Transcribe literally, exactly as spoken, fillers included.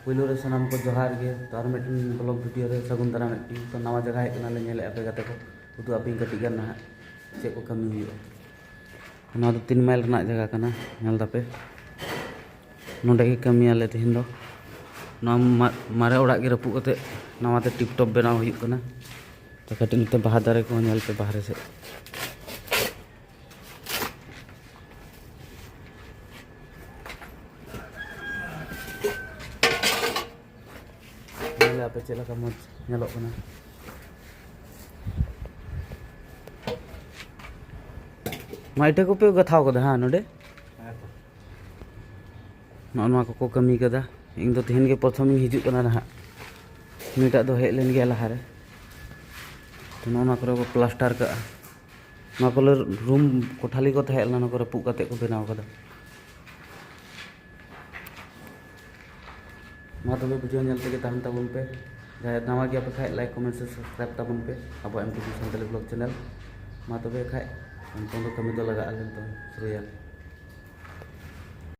ᱯᱳᱭᱞᱳ ᱨᱮ ᱥᱟᱱᱟᱢ ᱠᱚ ᱡᱚᱦᱟᱨ ᱜᱮ᱾ ᱛᱚ ᱟᱨ ᱢᱤᱫᱴᱮᱱ ᱵᱞᱚᱜ ᱵᱷᱤᱰᱤᱭᱳ ᱨᱮ ᱥᱟᱹᱜᱩᱱ ᱫᱟᱨᱟᱢᱮᱫ ᱯᱮᱭᱟᱹᱧ᱾ ᱛᱚ ᱱᱟᱣᱟ ᱡᱟᱭᱜᱟ ᱦᱮᱡ ᱠᱟᱱᱟᱞᱮ, ᱧᱮᱞᱮᱫᱼᱟ ᱯᱮ ᱜᱟᱛᱮ ᱠᱚ, ᱩᱫᱩᱜ ᱟᱯᱮᱭᱟᱹᱧ ᱠᱟᱹᱴᱤᱡ ᱜᱟᱱ ᱱᱟᱦᱟᱜ ᱪᱮᱫ ᱠᱚ ᱠᱟᱹᱢᱤ ᱦᱩᱭᱩᱜᱼᱟ᱾ ᱱᱚᱣᱟ ᱫᱚ ᱛᱤᱱ ᱢᱟᱭᱤᱞ ᱨᱮᱱᱟᱜ ᱡᱟᱭᱜᱟ ᱠᱟᱱᱟ, ᱧᱮᱞ ᱫᱟᱯᱮ᱾ ᱱᱚᱸᱰᱮ ᱜᱮ ᱠᱟᱹᱢᱤᱭᱟᱞᱮ ᱛᱮᱦᱮᱧ ᱫᱚ᱾ ᱱᱚᱣᱟ ᱢᱟ-, ᱢᱟᱨᱮ ᱚᱲᱟᱜ ᱜᱮ ᱨᱟᱹᱯᱩᱫ ᱠᱟᱛᱮ ᱱᱟᱣᱟ ᱛᱮ ᱴᱤᱯ ᱴᱚᱯ ᱵᱮᱱᱟᱣ ᱦᱩᱭᱩᱜ ᱠᱟᱱᱟ᱾ ᱛᱚ ᱠᱟᱹᱴᱤᱡ ᱱᱚᱛᱮ ᱵᱟᱦᱟ ᱫᱟᱨᱮ ᱠᱚᱦᱚᱸ ᱧᱮᱞ ᱯᱮ ᱵᱟᱦᱨᱮ ᱥᱮᱫ᱾ ᱧᱮᱞ ᱟᱯᱮ ᱪᱮᱫ ᱞᱮᱠᱟ ᱢᱚᱡᱽ ᱧᱮᱞᱚᱜ ᱠᱟᱱᱟ᱾ ᱢᱟ ᱤᱴᱟᱹ ᱠᱚᱯᱮ ᱜᱟᱛᱷᱟᱣ ᱠᱟᱫᱟ ᱦᱟᱸ ᱱᱚᱰᱮ? ᱱᱚᱜᱼᱚ ᱱᱚᱣᱟ ᱠᱚᱠᱚ ᱠᱟᱹᱢᱤ ᱠᱟᱫᱟ᱾ ᱤᱧ ᱫᱚ ᱛᱮᱦᱮᱧ ᱜᱮ ᱯᱨᱚᱛᱷᱚᱢᱤᱧ ᱦᱤᱡᱩᱜ ᱠᱟᱱᱟ ᱱᱟᱦᱟᱜ᱾ ᱱᱩᱭᱴᱟᱜ ᱫᱚ ᱦᱮᱡ ᱞᱮᱱ ᱜᱮᱭᱟ ᱞᱟᱦᱟᱨᱮ᱾ ᱛᱚ ᱱᱚᱜᱼᱚ ᱱᱚᱣᱟ ᱠᱚᱨᱮ ᱠᱚ ᱯᱞᱟᱥᱴᱟᱨ ᱠᱟᱜᱼᱟ᱾ ᱱᱚᱣᱟ ᱠᱚᱨᱮ ᱨᱩᱢ ᱠᱚᱴᱷᱟᱞᱤ ᱠᱚ ᱛᱟᱦᱮᱸ ᱞᱮᱱᱟ, ᱱᱚᱣᱟ ᱠᱚ ᱨᱟᱹᱯᱩᱫ ᱠᱟᱛᱮ ᱠᱚ ᱵᱮᱱᱟᱣ ᱠᱟᱫᱟ᱾ ᱢᱟ ᱛᱚᱵᱮ ᱵᱷᱤᱰᱤᱭᱳ ᱧᱮᱞ ᱛᱮᱜᱮ ᱛᱟᱦᱮᱱ ᱛᱟᱵᱚᱱ ᱯᱮ᱾ ᱡᱟᱦᱟᱸᱭ ᱱᱟᱣᱟ ᱜᱮᱭᱟ ᱯᱮ ᱠᱷᱟᱡ ᱞᱟᱭᱤᱠ, ᱠᱚᱢᱮᱱᱴ ᱥᱮ ᱥᱟᱵᱥᱠᱨᱟᱭᱤᱵ ᱛᱟᱵᱚᱱ ᱯᱮ ᱟᱵᱚ ᱮᱢ ᱴᱤ ᱵᱷᱤ ᱥᱟᱱᱛᱟᱲᱤ ᱵᱞᱚᱜ ᱪᱮᱱᱮᱞ᱾ ᱢᱟ ᱛᱚᱵᱮ ᱠᱷᱟᱡ ᱱᱤᱛᱚᱝ ᱫᱚ ᱠᱟᱹᱢᱤ ᱫᱚ ᱞᱟᱜᱟᱜ ᱟᱞᱮ ᱱᱤᱛᱚᱝ ᱥᱩᱨᱩᱭᱟᱞᱮ᱾